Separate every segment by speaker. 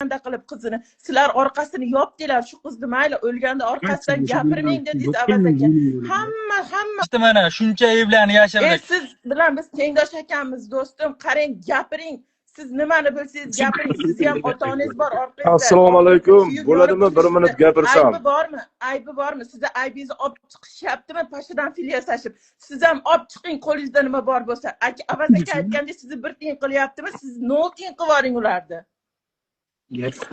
Speaker 1: Sharmanda qilib qizini. Sizlar orqasini yopdinglar shu qizni, mayli, o'lganda orqasidan gapirmang dedingiz, Avaz aka. Hamma, hamma.
Speaker 2: İşte mana shuncha ayblarni
Speaker 1: E,
Speaker 2: yashirdik.
Speaker 1: siz bilan biz tengdosh ekanmiz, do'stim. Qarang, gapiring. Siz nimani bilsangiz, gapiring. Sizni ham ota onangiz bor orqangizda.
Speaker 3: Assalomu alaykum.
Speaker 1: Kuyib
Speaker 3: Bo'ladimi
Speaker 1: yonib
Speaker 3: bir minut
Speaker 1: turishdi.
Speaker 3: gapirsam?
Speaker 1: Aybi bormi? Aybi bormi? Sizni aybingizni olib chiqishyaptimi pashadan fil yasashib? Siz ham olib chiqing qo'lingizda nima bor bo'lsa. Aka, Avaz aka aytgandek, sizni bir tiyin qilyaptimi? Siz 0 tiyin qilib yuboring ularni.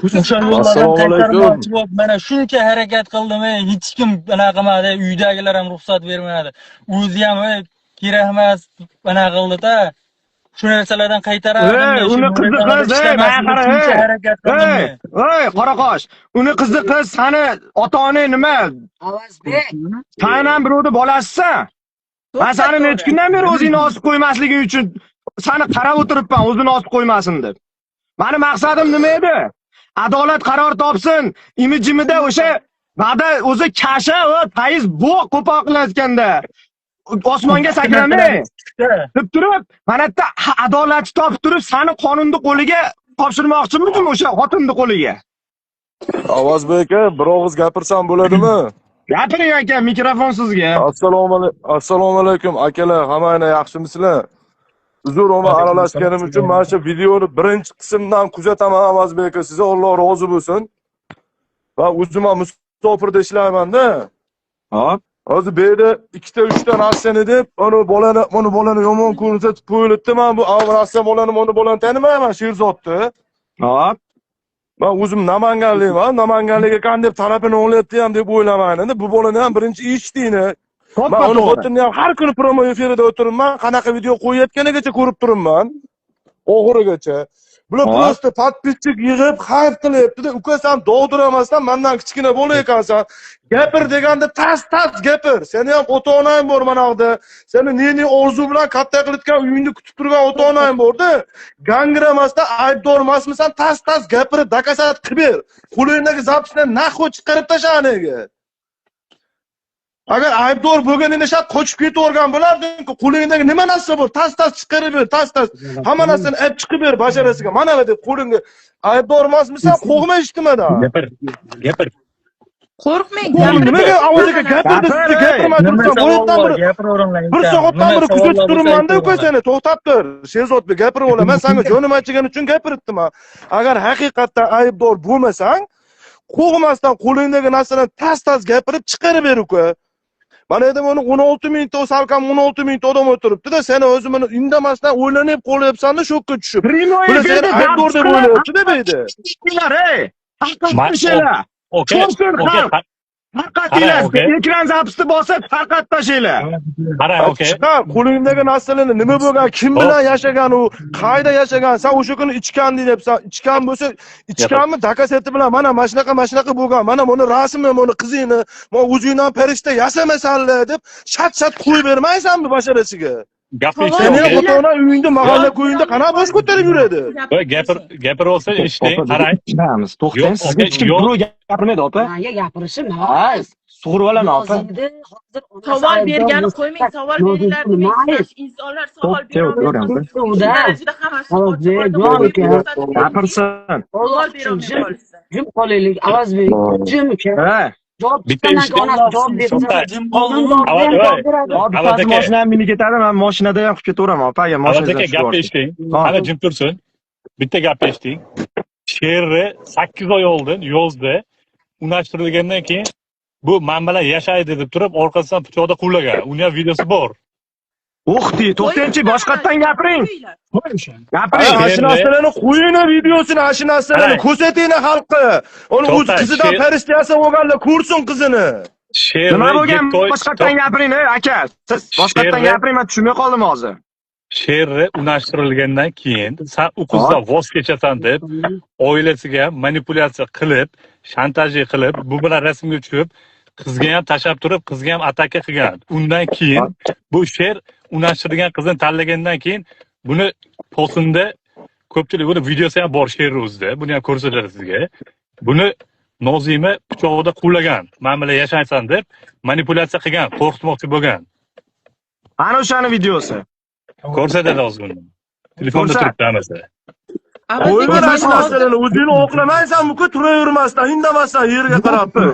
Speaker 2: O'sha yo'llardan
Speaker 3: Assalomu alaykum.
Speaker 2: qaytarmoqchi bo'lib, mana shuncha harakat qildim, ey, hech kim anaqa qilmadi, uydagilar ham ruxsat bermadi. O'zi ham, ey, kerak emas, anaqa qildi-da. Shu narsalardan qaytarardim.
Speaker 4: Ey,
Speaker 2: Men shu
Speaker 4: uni qizi
Speaker 2: narsalarda
Speaker 4: qiz, ey, manga
Speaker 2: ishlamasin
Speaker 4: qara,
Speaker 2: deb shuncha
Speaker 4: ey.
Speaker 2: harakat qildim
Speaker 4: Ey,
Speaker 2: men.
Speaker 4: ey, qoraqosh. Uni qizi qiz, sani ota-onang nima?
Speaker 5: Avazbek.
Speaker 4: San ham birovni bolasisan. Man sani necha kundan beri o'zingni osib qo'ymasliging uchun sani qarab o'tiribman, o'zini osib qo'ymasin deb. Mani maqsadim nima edi? Adolat qaror topsin. Imijimida o'sha va'da o'zi kasha va payiz bo'q qo'pol qilayotganda osmonga sakramay deb turib, mana yerda adolatni topib turib, sani qonunni qo'liga topshirmoqchimidim o'sha xotinni qo'liga.
Speaker 3: Avazbek aka, bir og'iz gapirsam bo'ladimi?
Speaker 4: Gapiring, aka, mikrofon sizga.
Speaker 3: Assalomu alaykum akalar, hammanglar yaxshimisizlar? Uzr, uni aralashganim uchun. Mana shu videoni birinchi qismdan kuzataman, Avazbek aka, sizga Alloh rozi bo'lsin. Va o'zim ham musofirda ishlaymanda.
Speaker 4: Hop.
Speaker 3: Hozir bu yerda ikkita, uchta narsani deb, uni bolani, uni bolani yomon ko'rsatib qo'yilibdi. Man bu narsa bolani, uni bolani tanimayman, Sherzodni.
Speaker 4: Hop.
Speaker 3: Man o'zim namanganlikman, namanganlik ekan deb tarafini olyapti ham deb o'ylamayman. Endi bu bolani ham birinchi eshitdingni. Man
Speaker 4: To'ppa
Speaker 3: uni
Speaker 4: to'g'ri.
Speaker 3: xotinini ham har kuni прямой efirida o'tiribman, qanaqa video qo'yayotganigacha ko'rib turibman. Oxirigacha. Bular просто подписчик yig'ib, хайп qilyapti-da. Uka, san dovdir emasdan, mandan kichkina bola ekansan. Gapir deganda tas tas gapir. Seni ham ota-onang bor mana yoqda. Seni ne-ne orzu bilan katta qilayotgan, uyingda kutib turgan ota-onang borda. Gangramasdan, aybdor emasmisan, tas tas gapirib, доказать qilib ber. Qo'lingdagi запись ni нахуй chiqarib tasha aniga. Agar aybdor bo'lganingda shat qochib ketavergan bo'larding-ku. Qo'lingdagi nima narsa bor? Tas tas chiqarib ber, tas tas. Hamma narsani olib chiqib ber basharasiga. Mana deb qo'lingga. Aybdor emasmisan, qo'rqma hech nimadan.
Speaker 6: Gapir, gapir.
Speaker 1: Qo'rqmang.
Speaker 3: Qo'rq, nimaga Avaz aka gapirdi,
Speaker 4: Gapir,
Speaker 3: sizni
Speaker 4: ey.
Speaker 3: gapirmay
Speaker 2: Nima
Speaker 3: turibsan?
Speaker 2: savol
Speaker 3: Bo'yatdan
Speaker 2: bor?
Speaker 3: bir
Speaker 2: Gapiraveringlar.
Speaker 3: bir soatdan
Speaker 2: Nima
Speaker 3: beri kuzatib
Speaker 2: savollar bo'lsa
Speaker 3: turibman-da, uka,
Speaker 2: aytaveringlar.
Speaker 3: seni to'xtab tur. Sherzodbek, gapirib olaman. Sanga jonim achigani uchun gapiribdim. Agar haqiqatdan aybdor bo'lmasang, qo'rqmasdan qo'lingdagi narsani tas tas gapirib chiqarib ber, uka. Mana endi uni 16 mingta, salkam 16 mingta odam o'tiribdi-da, seni o'zi buni indamasdan o'ylanib qolyapsan-da, shokka tushib.
Speaker 4: Prямой
Speaker 3: Bular seni
Speaker 4: efirda
Speaker 3: aybdor deb o'ylayapti-da bu yerda.
Speaker 4: Ey, tarqatib.
Speaker 6: Oka,
Speaker 4: Ko'rsin
Speaker 6: oka,
Speaker 4: xalq. Tarqatinglar.
Speaker 6: Qarang, oka.
Speaker 4: Ekran запись ni bosib, tarqatib tashlanglar.
Speaker 6: Qarang, oka.
Speaker 3: Chiqar qo'lingdagi narsalarni, nima bo'lgan, kim bilan yashagan u, qayerda yashagan, san o'sha kuni ichgan deyapsan, ichgan bo'lsa, ichganmi, доказать i bilan mana shunaqa, mana shunaqa bo'lgan, mana buni rasmi, buni qizingni, mana o'zingdan farishta yasamasanlar deb shat shat qo'yib bermaysanmi basharasiga?
Speaker 6: Gapni
Speaker 1: Savol
Speaker 3: Seni
Speaker 6: eshiting,
Speaker 3: ham
Speaker 6: oka.
Speaker 3: ota ona uyingda, mahalla ko'yingda qanaqa bosh ko'tarib yuradi?
Speaker 6: Voy, gapir, gapirib olsa eshiting, qarang.
Speaker 4: Eshitamiz. To'xtang,
Speaker 6: Yo'q,
Speaker 4: sizga
Speaker 6: oka,
Speaker 4: hech kim
Speaker 6: yo'q.
Speaker 4: birov gapirmaydi, opa.
Speaker 5: Manga gapirishim
Speaker 4: Ha, sug'urib olaman, opa.
Speaker 5: Nozimni hozir onasi
Speaker 1: Savol
Speaker 5: aybdor
Speaker 1: bergani
Speaker 5: bo'lsa,
Speaker 1: qo'ymang, savol
Speaker 5: Nozim
Speaker 1: beringlar demang.
Speaker 5: mayli.
Speaker 1: Shu insonlar savol
Speaker 4: To'p, to'p,
Speaker 1: berolmay
Speaker 4: ko'ramiz.
Speaker 1: qolishdi. Shu darajada hammasi
Speaker 5: Avazbek,
Speaker 1: ochiq oydin
Speaker 5: jon
Speaker 1: qo'yib
Speaker 5: uka.
Speaker 1: ko'rsatib berdiki,
Speaker 4: Gapirsin.
Speaker 5: Alloh
Speaker 1: savol
Speaker 5: uchun
Speaker 1: berolmay
Speaker 5: jim,
Speaker 1: qolishdi.
Speaker 5: jim qolaylik, Avazbek, jim uka.
Speaker 4: Ha.
Speaker 5: Javob
Speaker 6: Bitta
Speaker 5: chiqqandan
Speaker 6: eshit-
Speaker 5: keyin onasi javob bersa,
Speaker 6: To'xta.
Speaker 2: Jim qoldim.
Speaker 6: Avaz,
Speaker 5: ham
Speaker 6: voy.
Speaker 5: javob beradi.
Speaker 4: Hop,
Speaker 6: Avaz
Speaker 4: bittasi
Speaker 6: aka.
Speaker 4: mashinam minib ketadi, man mashinada ham qilib ketaveraman, opa, agar
Speaker 6: Avaz
Speaker 4: mashinadan
Speaker 6: aka,
Speaker 4: tushib
Speaker 6: gapni
Speaker 4: yuborsa.
Speaker 6: eshiting.
Speaker 4: Ha.
Speaker 6: Hali jim tursin. Bitta gapni eshiting. Sherri 8 oy oldin yozda unashtirilgandan keyin bu man bilan yashaydi deb turib, orqasidan pichoqda quvlagan. Uni ham videosi bor.
Speaker 4: Uxti, to'xtangchi, boshqatdan gapiring.
Speaker 1: Qo'yinglar.
Speaker 4: Gapiring.
Speaker 3: Ana shu narsalarni qo'yinglar videosini, ana shu narsalarni
Speaker 6: Qarang.
Speaker 3: ko'rsatinglar xalqqa. Uni o'z
Speaker 6: To'xta,
Speaker 3: qizidan farishta yasab olganlar ko'rsin qizini.
Speaker 6: Sherri
Speaker 4: Nima bo'lgan?
Speaker 6: 7 oy
Speaker 4: Boshqatdan gapiring, ey aka. Siz boshqatdan gapiring, men tushunmay qoldim hozir.
Speaker 6: Sherri unashtirilgandan keyin san u qizdan voz kechasan deb oilasiga manipulyatsiya qilib, shantaj qilib, bu bilan rasmga tushib, qizga ham tashlab turib, qizga ham ataka qilgan. Undan keyin bu Sher unashtirgan qizni tanlagandan keyin buni postida ko'pchilik, buni videosi ham bor Sherni o'zida, buni ham ko'rsatadi sizga. Buni Nozima pichog'ida quvlagan, man bilan yashaysan deb manipulyatsiya qilgan, qo'rqitmoqchi bo'lgan.
Speaker 4: Ana o'shani videosi.
Speaker 6: Ko'rsatadi hozir buni. Telefonda
Speaker 4: Ko'rsat.
Speaker 6: turibdi hammasi.
Speaker 1: Avaz
Speaker 3: Qo'yma
Speaker 1: aka,
Speaker 3: mana shu
Speaker 1: men hozir
Speaker 3: narsalarni, o'zingni oqlamaysan, uka turavermasdan, indamasdan yerga qarab tur.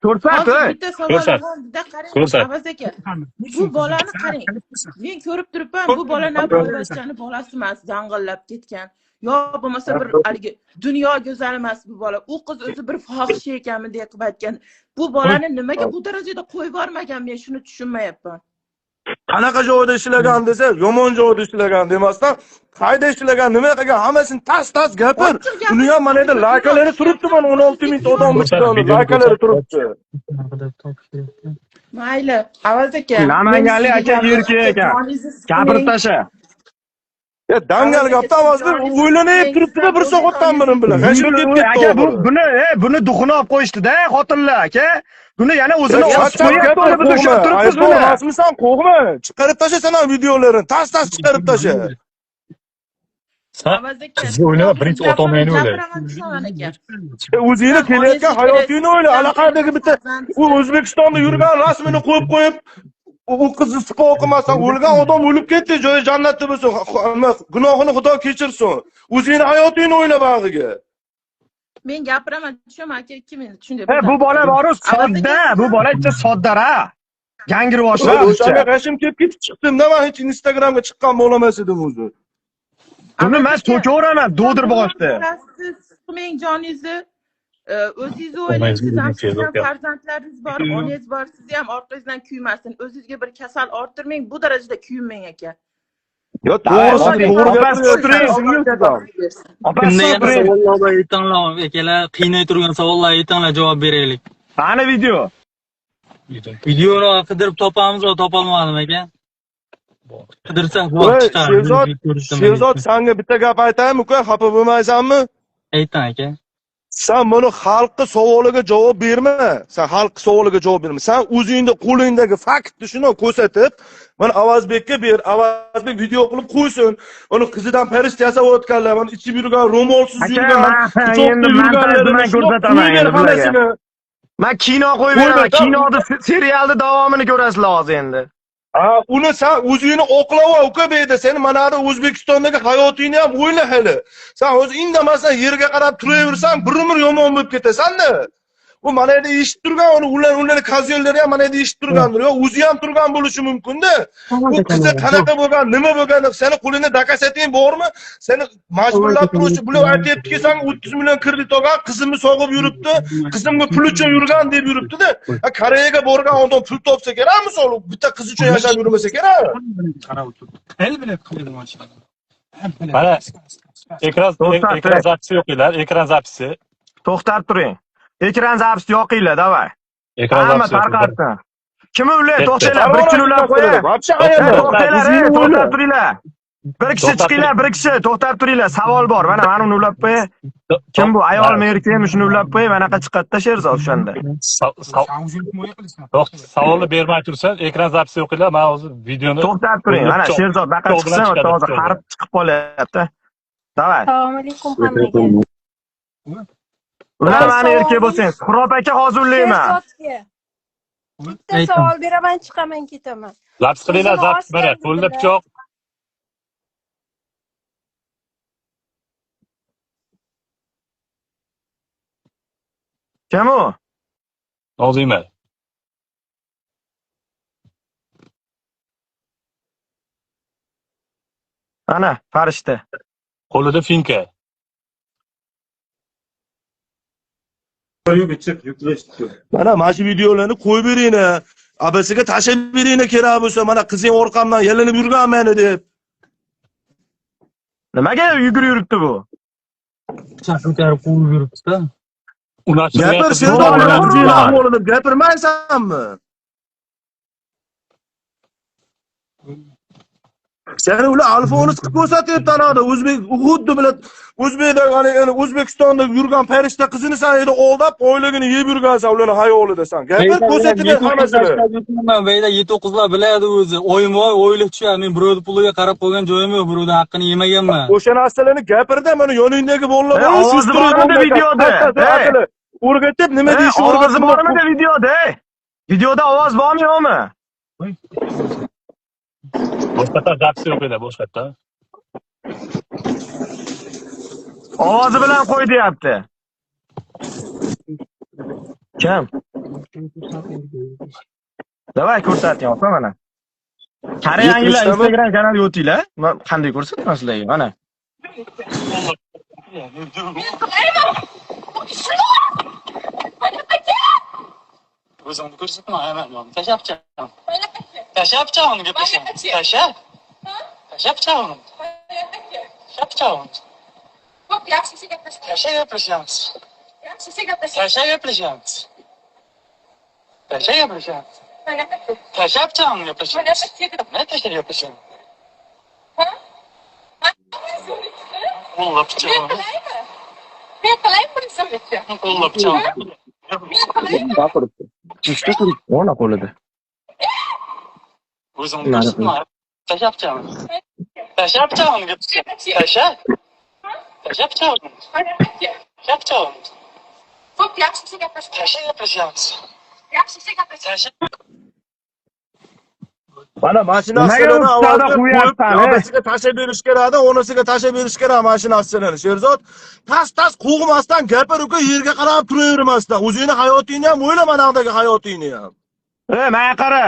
Speaker 4: Ko'rsat,
Speaker 1: hozir
Speaker 4: ey.
Speaker 1: bitta savolim
Speaker 6: Ko'rsat.
Speaker 1: bor-da, qarang,
Speaker 6: Ko'rsat.
Speaker 1: Avaz aka. Bu bolani qarang. Men ko'rib turibman, bu bola na boyvachchani bolasi emas, zang'illab ketgan. Yo bo'lmasa bir haligi dunyo go'zali emas bu bola. U qiz o'zi bir fohisha ekanmi deya qilib aytgan. Bu bolani nimaga bu darajada qo'yib yubormagan, men shuni tushunmayapman.
Speaker 3: Qanaqa joyda ishlagan desa, yomon joyda ishlagan demasdan, qayda ishlagan, nima qilgan, hammasini tas-tas gapir.
Speaker 1: Ochiq gapir.
Speaker 3: Uni ham mana yerda laykalari turibdi, mana 16 ming odam
Speaker 6: Ko'rsat,
Speaker 3: ichida
Speaker 6: videoni
Speaker 3: laykalari
Speaker 6: ko'rsat.
Speaker 3: turibdi.
Speaker 1: Mayli, Avaz aka.
Speaker 4: Namanganlik
Speaker 1: men
Speaker 4: aka
Speaker 1: sizga
Speaker 4: erkak ekan.
Speaker 1: joningizni siqmang.
Speaker 4: Gapirib tasha.
Speaker 3: Ya dangal gapda Avazbek o'ylanib turibdi-da bir soatdan beri bilan. G'ashib ketdi
Speaker 4: Aka, bu buni, buni duxini olib qo'yishdi-da, xotinlar aka. Buni yana o'zini osib qo'yapti, uni biz ushlab turibmiz buni.
Speaker 3: Emasmisan, qo'rqma. Chiqarib tasha ham videolarini, tas-tas chiqarib tasha.
Speaker 6: San
Speaker 1: Avaz aka.
Speaker 6: qizni o'ylama, birinchi ota onangni o'yla.
Speaker 1: Gapiraman desam aka.
Speaker 3: O'zingni kelayotgan hayotingni o'yla. Allaqandagi bitta u O'zbekistonda yurgan rasmini qo'yib qo'yib, u qizni sipo qilmasdan o'lgan odam o'lib ketdi, joyi jannatda bo'lsin, gunohini Xudo kechirsin. O'zingni hayotingni o'yla bag'riga.
Speaker 1: Men gapiraman, tushunaman aka, 2 minut shunday.
Speaker 4: Bu bola boru sodda, bu bola icha soddara. Gangirvoshlar
Speaker 3: O'shanga g'ashim kelib ketib chiqdim-da, men hech Instagramga chiqqan bo'lamas edim o'zi.
Speaker 4: Buni men so'kaveraman, do'dir boshdi.
Speaker 1: Siz siqmang joningizni, o'zingizni o'ylang, siz ham siz ham farzandlaringiz bor, onangiz bor, sizni ham orqangizdan kuymasin. O'zingizga bir kasal orttirmang, bu darajada kuyinmang aka.
Speaker 3: Yo, to'g'risi, to'g'ri
Speaker 4: gapiryapsiz.
Speaker 2: Kimda yana savollar bor, aytinglar, akalar, qiynay turgan savollar aytinglar, javob beraylik.
Speaker 4: Qani video?
Speaker 2: Videoni qidirib topamiz, topolmadim aka. Qidirsak bor chiqar.
Speaker 3: Sherzod, Sherzod, senga bitta gap aytaymi, uka, xafa bo'lmaysanmi?
Speaker 2: Ayting aka.
Speaker 3: Sen buni xalqni savoliga javob berma. Sen xalq savoliga javob berma. Sen o'zingni qo'lingdagi faktni shuni ko'rsatib, mana Avazbekka ber, Avazbek video qilib qo'ysin. Uni qizidan farishta yasayotganlar, mana ichib yurgan, ro'molsiz yurgan,
Speaker 4: endi montajni ko'rsataman endi bularga. Men kino qo'yib beraman, kinoni serialni davomini ko'rasizlar hozir endi.
Speaker 3: Ha, uni sen o'zingni oqlava uka bu yerda. Seni mana bu O'zbekistondagi hayotingni ham o'yla hali. Sen o'zi indamasdan yerga qarab turaversan, bir umr yomon bo'lib ketasan-da. U mana yerda eshitib turgan, uni ularni kazyonlari ham mana yerda eshitib turgandir. Yo, o'zi ham turgan bo'lishi mumkin-da. U qizi qanaqa bo'lgan, nima bo'lgan, seni qo'lingda dokasating bormi? Seni majburlab turuvchi bular aytyaptiki, sen 30 million kredit olgan, qizimni sog'ib yuribdi, qizimga pul uchun yurgan deb yuribdi-da. Koreyaga borgan odam pul topsa kerak, misol, bitta qiz uchun yashab yurmasa kerak.
Speaker 6: Mana ekran zapisi yo'qinglar, ekran zapisi.
Speaker 4: To'xtab turing. Ekran zapisi yoqinglar, davay.
Speaker 6: Ekran
Speaker 4: Hamma
Speaker 6: zapisi.
Speaker 4: tarqatsin. Kim ular? To'xtanglar, bir kishini ulab qo'ying. To'xtanglar, to'xtab turinglar. Bir kishi chiqinglar, bir kishi to'xtab turinglar. Savol bor. Mana mana uni ulab qo'ying. Kim bu? Ayolmi, erkakmi? Shuni ulab qo'ying. Manaqa chiqadi-da Sherzod o'shanda.
Speaker 6: Savolni bermay tursan, ekran zapisi yo'qinglar. Men hozir videoni
Speaker 4: to'xtab turing. Mana Sherzod baqa chiqsin, hozir harf chiqib qolyapti. Davay.
Speaker 7: Assalomu alaykum hammaga.
Speaker 4: Ular mani erkak bo'lsang, Suhrob aka hozir ulayman.
Speaker 7: Bitta savol beraman, chiqaman, ketaman.
Speaker 6: Zapis qilinglar, zapis mana, qo'lda pichoq.
Speaker 4: Kim u?
Speaker 6: Nozima.
Speaker 4: Ana, farishta.
Speaker 6: Qo'lida finka.
Speaker 3: Mana mana shu videolarni qo'yib beringlar. Abasiga tashlab beringlar kerak bo'lsa, mana qizing orqamdan yalinib yurgan meni deb.
Speaker 4: Nimaga yugurib yuribdi bu?
Speaker 2: Pichoq ko'tarib quvib yuribdi-da.
Speaker 3: Gapir, Sherzod, qizingni ahvolini gapirmaysanmi? Seni ular alfoni chiqib ko'rsatyapti anada o'zbek xuddi bilan o'zbekda hani O'zbekistonda yurgan farishta qizini sen yerda aldab oyligini yeb yurgansan ularni xayolida sen. Gapir ko'rsatib ber hammasini.
Speaker 2: Bu yerda 7-9lar biladi o'zi. Oyim voy o'ylab tushadi. Men birovning puliga qarab qo'ygan joyim yo'q, birovning haqqini yemaganman.
Speaker 3: O'sha narsalarni gapirda mana yoningdagi bolalar bor,
Speaker 4: Ovozi bormidi videoda?
Speaker 3: O'rgatib nima deyishni
Speaker 4: o'rgatib bormidi videoda? Videoda ovoz bormi yo'qmi?
Speaker 6: Boshqatdan zapisi yo'q edi, boshqatdan.
Speaker 4: Ovozi bilan qo'y deyapti. Kim? Давай ko'rsating, opa mana. Qaranglar, Instagram kanaliga o'tinglar. Men qanday ko'rsataman sizlarga? Mana.
Speaker 2: O'zimni ko'rsatma, tashlab pichog'im. Tashlab pichog'imni gaplashaman. Tashlab. Tashlab pichog'imni. Tashlab pichog'imni. Tashlab gaplashamiz. Tashlab gaplashamiz. Tashlab gaplashamiz. Tashlab pichog'imni gaplashamiz. Nima tashlab gaplashamiz? Qo'llab pichog'imni.
Speaker 1: Men qilaymi prizimniki?
Speaker 2: Qo'llab pichog'imni.
Speaker 4: Ona qo'lida.
Speaker 2: O'zimni ko'rsatma. Tashlab pichog'imni. Tashlab pichog'imni gaplashamiz. Tashlab. Tashlab pichog'imni. Tashlab pichog'imni.
Speaker 1: Xo'p, yaxshisi gaplashamiz.
Speaker 2: Tashlab gaplashamiz.
Speaker 1: Yaxshisi gaplashamiz.
Speaker 2: Tashlab.
Speaker 3: Mana mashina
Speaker 4: Nimaga
Speaker 3: narsalarni
Speaker 4: ustada
Speaker 3: avvalda qo'yib,
Speaker 4: qo'yapsan, ey?
Speaker 3: onasiga tashlab berish kerakda, onasiga tashlab berish kerak mashina narsalarni. Sherzod, tas-tas qo'g'masdan gapir uka, yerga qarab turavermasdan. O'zingni hayotingni ham o'yla, manaqdagi hayotingni ham.
Speaker 4: Ey, menga qara.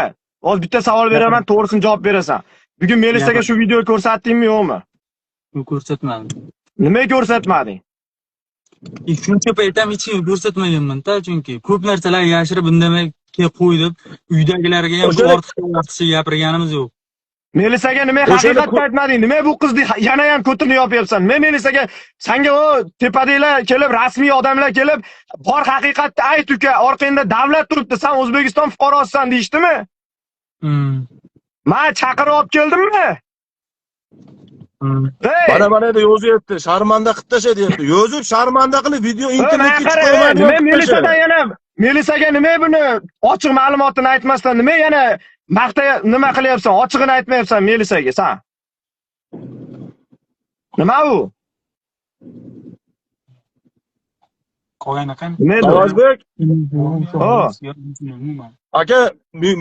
Speaker 4: Hozir bitta savol beraman, to'g'risini javob berasan. Bugun Melisaga shu video ko'rsatdingmi, yo'qmi?
Speaker 2: Ko'rsatmadim.
Speaker 4: Nimaga ko'rsatmading?
Speaker 2: Shuncha payt ham hech kimga ko'rsatmaganman-da, chunki ko'p narsalar yashirib indamay qo'yib, uydagilarga ham ortiqcha gapirganimiz yo'q.
Speaker 4: Melisaga nima haqiqatni aytmading? Nima bu qizni yana ham ko'tini yopyapsan? Nima Melisaga sanga o tepadagilar kelib, rasmiy odamlar kelib, bor haqiqatni ayt uka, orqangda davlat turibdi, san O'zbekiston fuqarosisan deyishdimi? Men chaqirib olib keldimmi?
Speaker 3: Mana mana endi yozyapti, sharmanda qilib tasha deyapti. Yozib sharmanda qilib video internetga
Speaker 4: chiqarmaydi. Nima Melisadan yana Melisaga nima buni ochiq ma'lumotini aytmasdan nima yana maqta nima qilyapsan? Ochig'ini aytmayapsan Melisaga san. Nima u?
Speaker 3: Avazbek. Aka,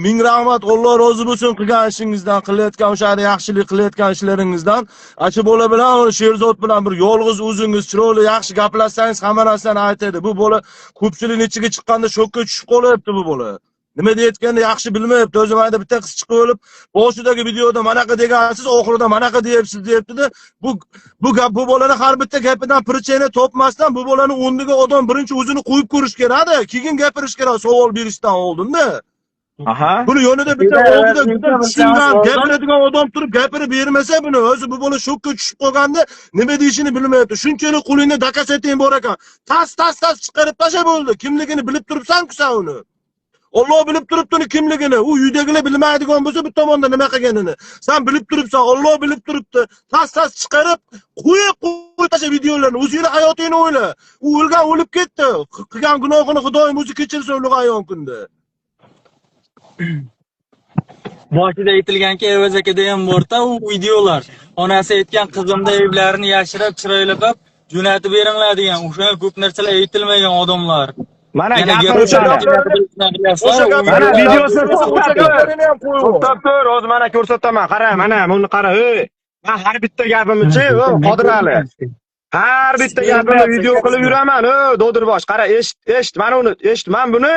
Speaker 3: ming rahmat, Alloh rozi bo'lsin qilgan ishingizdan, qilayotgan o'sha yaxshilik qilayotgan ishlaringizdan. Acha bola bilan, Sherzod bilan bir yolg'iz o'zingiz chiroyli yaxshi gaplashsangiz hamma narsani aytadi. Bu bola ko'pchilikning ichiga chiqqanda shokka tushib qolyapti bu bola. Nima deyotganini yaxshi bilmayapti. O'zi mayda bitta qiz chiqib olib, boshidagi videoda manaqa degansiz, oxirida manaqa deyapsiz deyapti-da. Bu gap bu bolani har bitta gapidan pirchani topmasdan bu bolani o'rniga odam birinchi o'zini qo'yib ko'rish kerak-da, keyin gapirish kerak savol berishdan oldin-da.
Speaker 4: Aha.
Speaker 3: Buni yonida bitta oldida tushungan, gapiradigan odam turib gapirib bermasa buni, o'zi bu bola shokka tushib qolganda nima deyishini bilmayapti. Shunchalik qo'lingda dokaseting bor ekan. Tas tas tas chiqarib tasha bo'ldi. Kimligini bilib turibsan-ku sen uni. Alloh bilib turibdi uni kimligini. U uydagilar bilmaydigan bo'lsa bu tomonda nima qilganini. Sen bilib turibsan, Alloh bilib turibdi. Tas tas chiqarib, qo'yib qo'y tasha videolarni. O'zingni hayotingni o'yla. U o'lgan o'lib ketdi. Qilgan gunohini Xudoyim o'zi kechirsin ulug' ayon kunda.
Speaker 2: Boshida aytilganki, Avaz akada ham borda u videolar. Onasi aytgan qizimda ayblarini yashirib, chiroyli qilib jo'natib beringlar degan. O'sha ko'p narsalar aytilmagan odamlar.
Speaker 4: Mana gapirishadi. Mana videosini to'xtab tur. To'xtab tur, hozir mana ko'rsataman. Qara, mana buni qara, ey. Men har bitta gapimni-chi, Qodir Ali. Har bitta gapimni video qilib yuraman, ey, Dodirbosh. Qara, eshit, eshit, mana uni, eshit. Men buni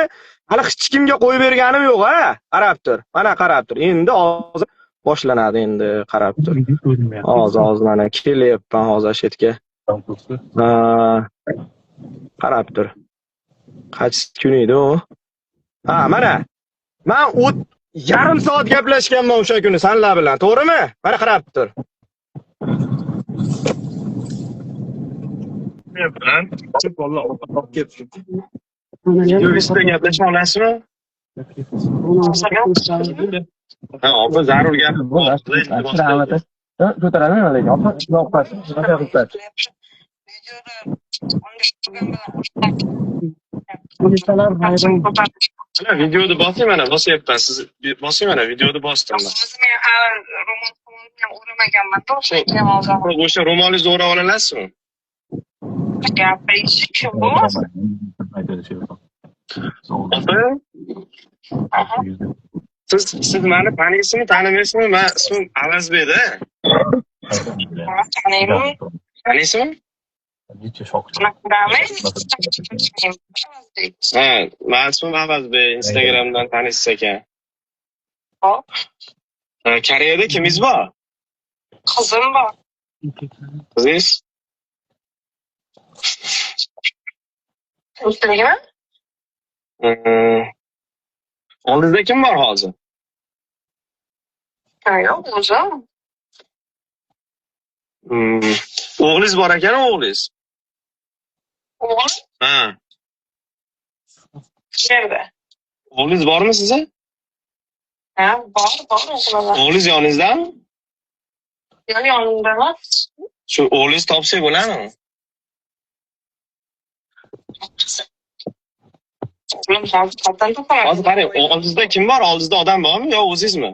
Speaker 4: hali hech kimga qo'yib berganim yo'q, ha? Qarab tur. Mana qarab tur. Endi hozir boshlanadi, endi qarab tur. Hozir mana kelyapman hozir shu yerga. Qarab tur. Qaysi kun edi u? Ha, mana. Men yarim soat gaplashganman o'sha kuni sanlar bilan, to'g'rimi? Mana qarab tur. Yuristda gaplasha olasizmi? Ha, opa zarur gap.
Speaker 8: Ko'taraman lekin, opa, yoqpas.
Speaker 4: Mana videoni bosing, mana bosyapman. Siz bosing, mana videoni bosdim men.
Speaker 9: O'zim ham ro'mol ham o'ramaganman, to'g'ri aytyapman.
Speaker 4: O'sha ro'molingizni o'rab olasizmi?
Speaker 9: Gapirish kim bu?
Speaker 4: Opa, siz meni taniysizmi, tanimaysizmi? Men ismim Avazbek-da.
Speaker 9: Taniyman.
Speaker 4: Taniysizmi? Ha, mani ismim Avazbek, Instagramdan tanishsiz ekan.
Speaker 9: Hop.
Speaker 4: Ha, Koreyada kimingiz bor?
Speaker 9: Qizim bor.
Speaker 4: Qizingiz?
Speaker 9: O'zligimi?
Speaker 4: Oldingizda kim bor hozir?
Speaker 9: Ha, yo'q, o'zim.
Speaker 4: O'g'lingiz bor ekan, o'g'lingiz?
Speaker 9: O'g'lim
Speaker 4: Ha.
Speaker 9: qayerda?
Speaker 4: O'g'lingiz bormi sizni?
Speaker 9: Ha, bor, bor o'g'lim bor.
Speaker 4: O'g'lingiz yoningizdami?
Speaker 9: Yo'q, yonimda emas.
Speaker 4: Shu o'g'lingizni topsak bo'ladimi?
Speaker 9: O'g'lim hozir qayerdan topaman?
Speaker 4: Hozir qarang, oldingizda kim bor? Oldingizda odam bormi yo o'zingizmi?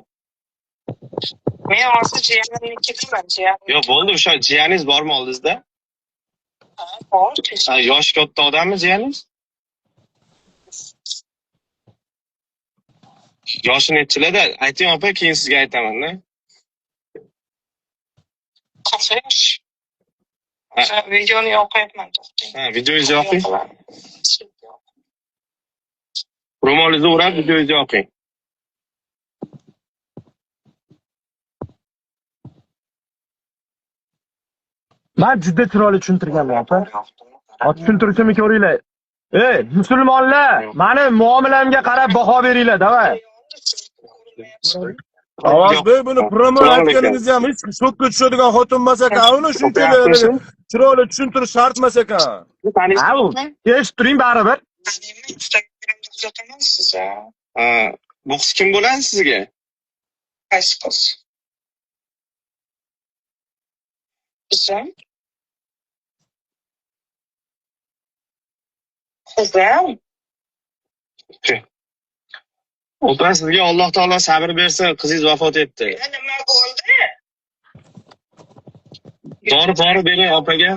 Speaker 9: Men hozir jiyanimnikidaman, jiyanim.
Speaker 4: Yo'q, bo'ldi, o'sha jiyaningiz bormi oldingizda?
Speaker 9: Ha, bor.
Speaker 4: Ha, yoshi katta odammi jiyaningiz? Yoshi nechilarda? Ayting opa, keyin sizga aytaman-da.
Speaker 9: Qancha yosh? O'sha videoni yoqyapman, to'xtang.
Speaker 4: Ha, videongizni yoqing. Ro'molingizni o'rab videongizni yoqing.
Speaker 8: Man juda chiroyli tushuntirganman opa. Hozir tushuntirishimni ko'ringlar. Ey, musulmonlar, mani muomalamga qarab baho beringlar, davay.
Speaker 3: Avazbek, buni promo
Speaker 4: Assalomu alaykum.
Speaker 3: aytganingiz ham hech shokka tushadigan xotin emas ekan. Uni shunchalik chiroyli tushuntirish shart emas ekan.
Speaker 8: Ha, u eshitib turing baribir.
Speaker 9: Instagramda kuzataman sizni.
Speaker 4: Ha, bu qiz kim bo'ladi sizga?
Speaker 9: Qaysi qiz? Qizim. Qizim.
Speaker 4: Opa, sizga Alloh taolo sabr bersin, qizingiz vafot etdi.
Speaker 9: Ya nima bo'ldi?
Speaker 4: Dori pori bering opaga.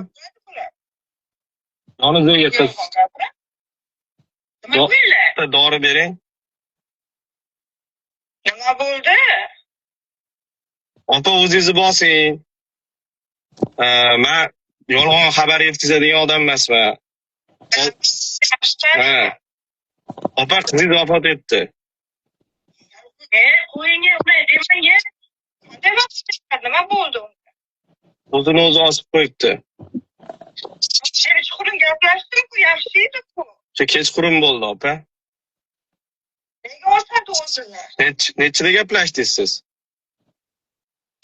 Speaker 4: Yonizdagi qiz.
Speaker 9: Nima bo'ldi?
Speaker 4: Bitta dori bering.
Speaker 9: Nima bo'ldi?
Speaker 4: Opa, o'zingizni bosing. Men yolg'on xabar yetkazadigan odam emasman. Ha. Opa, qizingiz vafot etdi.
Speaker 9: Qo'ying, unday demang. Nima bo'ldi?
Speaker 4: O'zini o'zi osib qo'yibdi.
Speaker 9: Kechqurun gaplashdim-ku, yaxshi edi-ku.
Speaker 4: O'sha kechqurun bo'ldi, opa.
Speaker 9: Nega osadi o'zini?
Speaker 4: Nechida gaplashdingiz siz?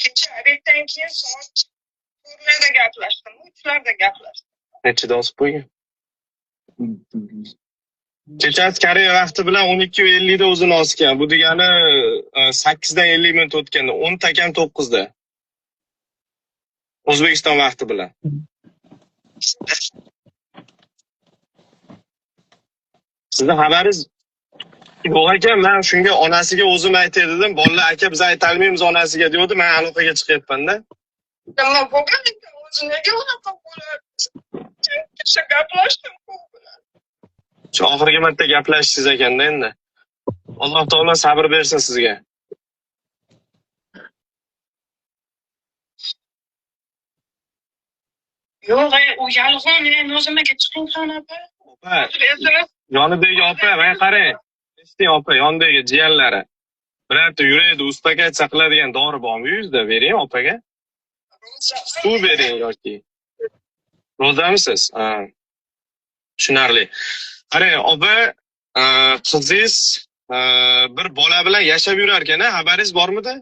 Speaker 9: Kecha obeddan keyin soat 4larda gaplashdim, 3larda gaplashdim.
Speaker 4: Nechida osib qo'ygan? Kechasi Koreya vaqti bilan 12:50 da o'zini osgan. Bu degani 8dan 50 minut o'tganda, 10 takam 9da. O'zbekiston vaqti bilan. Sizni xabaringiz yo'q ekan, men shunga onasiga o'zim aytay dedim. Bolalar aka biz aytalmaymiz onasiga deydi, men aloqaga chiqyapman-da.
Speaker 9: Nima bo'lgan ekan o'zi, nega unaqa bo'ladi? Kecha gaplashdim-ku bilan.
Speaker 4: Shu oxirgi marta gaplashishingiz ekanda endi. Alloh taolo sabr bersin sizga.
Speaker 9: Yo'q, u yolg'on, Nozim aka chiqing qani opa.
Speaker 4: Opa, yonidagi opa, mana qarang. Eshiting opa, yonidagi jiyanlari. Birorta yurakni uspakatsiya qiladigan dori bormi yuzda? Bering opaga. Suv bering yoki. Ro'zamisiz? Ha. Tushunarli. Qarang, opa, qizingiz bir bola bilan yashab yurar ekan, xabaringiz bormidi?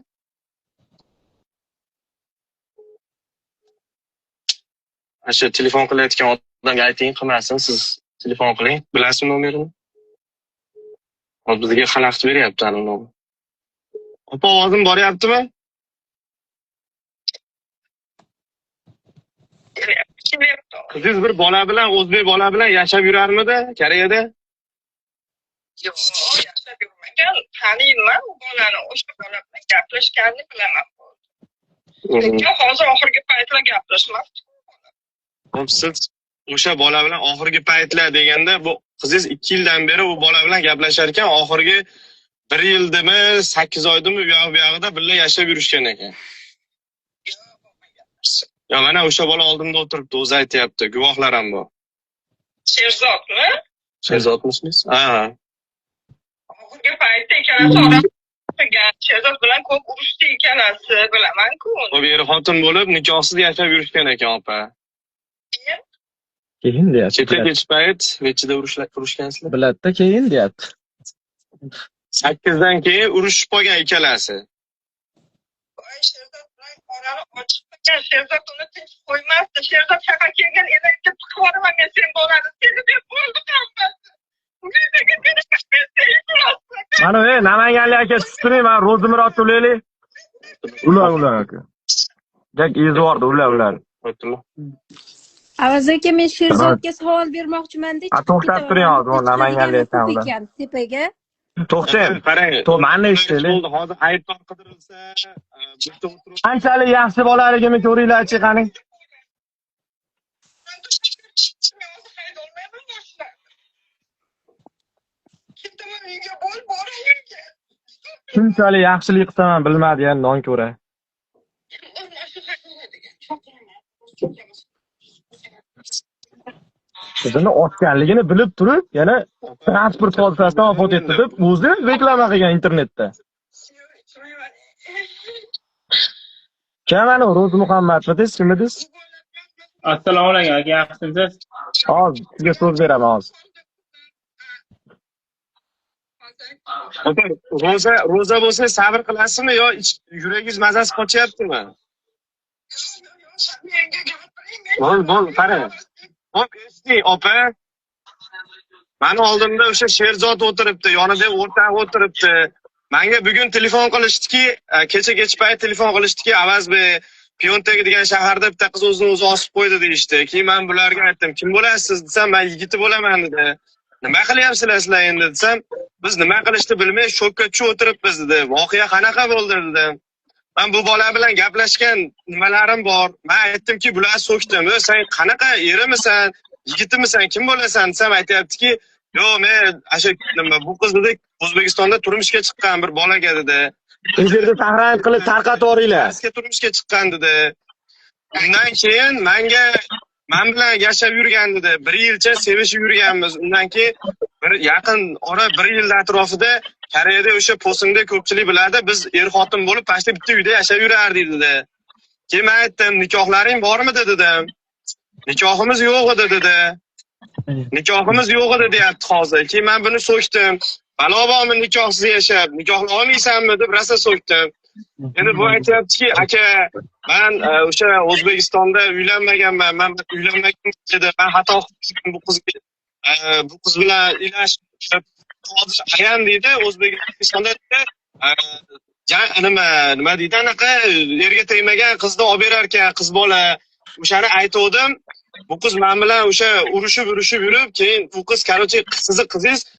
Speaker 4: O'sha telefon qilayotgan odamga ayting, qilmasin, siz telefon qiling. Bilasizmi nomerini? Hozir bizga xalaqit beryapti ana nomer. Opa, ovozim boryaptimi? Qizingiz bir bola bilan, o'zbek bola bilan yashab yurarmidi Koreyada?
Speaker 9: Yo'q, yashab yurmagan. Taniyman u bolani, o'sha bola bilan gaplashganini bilaman. Lekin hozir oxirgi paytlar gaplashmasdi.
Speaker 4: Siz o'sha bola bilan oxirgi paytlar deganda, bu qizingiz 2 yildan beri u bola bilan gaplashar ekan, oxirgi 1 yildimi, 8 oydimi, u yoq bu yog'ida birga yashab yurishgan ekan. Yo, mana o'sha bola oldimda o'tiribdi, o'zi aytyapti, guvohlar ham bor.
Speaker 9: Sherzodmi?
Speaker 4: Sherzodmisiz? Ha.
Speaker 9: Oxirgi paytda ikkalasi oram qilgan. Sherzod bilan ko'p urushdi ikkalasi, bilaman-ku uni.
Speaker 4: Bu er xotin bo'lib nikohsiz yashab yurishgan ekan, opa.
Speaker 8: Keyin deyapti.
Speaker 4: Kecha kech payt nechida urushgansizlar?
Speaker 8: Biladida, keyin deyapti.
Speaker 4: 8dan keyin urushib qolgan ikkalasi.
Speaker 9: Voy, Sherzod bilan orani ochiq qilgan. Sherzod uni tinch qo'ymasdi. Sherzod shahar kelgan enangga tiqib yuboraman men sen bolani. Seni deb bo'ldi hammasi. Uyga men seni qilasiz.
Speaker 8: Mana ey, Namanganlik aka, tushib, man Ro'zimurodni ulaylik.
Speaker 3: Ular, ular aka.
Speaker 8: Jak izvordi, ular, ular.
Speaker 4: O'tdilar.
Speaker 7: Avaz aka, men Sherzodga savol bermoqchimanda,
Speaker 8: Ha,
Speaker 7: chiqib
Speaker 8: to'xtab
Speaker 7: ketaman.
Speaker 8: turing hozir,
Speaker 7: Bitta
Speaker 8: Namanganlik
Speaker 7: chiqadigani ko'p
Speaker 8: aytaman.
Speaker 7: ekan tepaga.
Speaker 8: To'xtang.
Speaker 4: Qarang.
Speaker 8: To mani eshitaylik.
Speaker 4: Bo'ldi, hozir aybdor qidirilsa, bitta o'tirib
Speaker 8: Qanchalik yaxshi bolaligimni ko'ringlarchi, qani.
Speaker 9: Men hozir haydolmayman mashinani. Ketaman uyga, bo'l, boray uyga.
Speaker 8: Shunchalik yaxshilik qilsam ham bilmadi ya, non ko'ra.
Speaker 9: Mashina haydaydigan. Chaqiraman.
Speaker 8: Qizini otganligini bilib turib, yana transport hodisasidan vafot etdi deb o'zi reklama qilgan internetda.
Speaker 9: Yo'q, ichmayman.
Speaker 8: Kim ana Ro'zi Muhammadmi, kim edingiz?
Speaker 10: Assalomu alaykum aka, yaxshimisiz?
Speaker 8: Hozir sizga so'z beraman hozir.
Speaker 4: Opa, ro'za bo'lsa sabr qilasizmi yo yuragingiz mazasi qochyaptimi?
Speaker 9: Menga gapiring.
Speaker 4: Bo'l, bo'l, qarang. Xo'p, eshiting, opa. Mani oldimda o'sha Sherzod o'tiribdi, yonida o'rtog'i o'tiribdi. Menga bugun telefon qilishdiki, kecha kech payt telefon qilishdiki, Avazbek, Pyontegi degan shaharda bitta qiz o'zini o'zi osib qo'ydi deyishdi. Keyin men bularga aytdim, kim bo'lasiz desam, men yigiti bo'laman dedi. Nima qilyapsizlar sizlar endi desam, biz nima qilishni bilmay shokka tushib o'tiribmiz dedi. Voqea qanaqa bo'ldi dedim. Men bu bola bilan gaplashgan nimalarim bor. Men aytdimki, bular so'kdim. "Sen qanaqa erimisan, yigitimisan, kim bo'lasan?" desam, aytyaptiki, "Yo'q, men asha nima bu qiz dedi, O'zbekistonda turmushga chiqqan bir bolaga dedi.
Speaker 8: Efirda saqlanib qilib tarqatib yuboringlar.
Speaker 4: Pastga turmushga chiqqan dedi. Undan keyin menga men bilan yashab yurgan dedi. Bir yilcha sevishib yurganmiz. Undan keyin bir yaqin ora bir yil atrofida Koreyada o'sha Posingda ko'pchilik biladi, biz er-xotin bo'lib pastda bitta uyda yashab yurardik dedi. Keyin men aytdim, nikohlaring bormidi dedim. Nikohimiz yo'q edi dedi. Nikohimiz yo'q edi deyapti hozir. Keyin men buni so'kdim. Balo bormi nikohsiz yashab, nikohla olmaysanmi deb rosa so'kdim. Endi bu aytyaptiki, aka, men o'sha O'zbekistonda uylanmaganman, men uylanmagan dedi. Men xato qildim bu qizga, bu qiz bilan ilashib hozir ayam deydi, O'zbekistonda deydi, nima deydi, anaqa erga tegmagan qizni olib berar ekan qiz bola. O'shani aytuvdim. Bu qiz men bilan o'sha urushib yurib, keyin bu qiz, короче, sizni qizingiz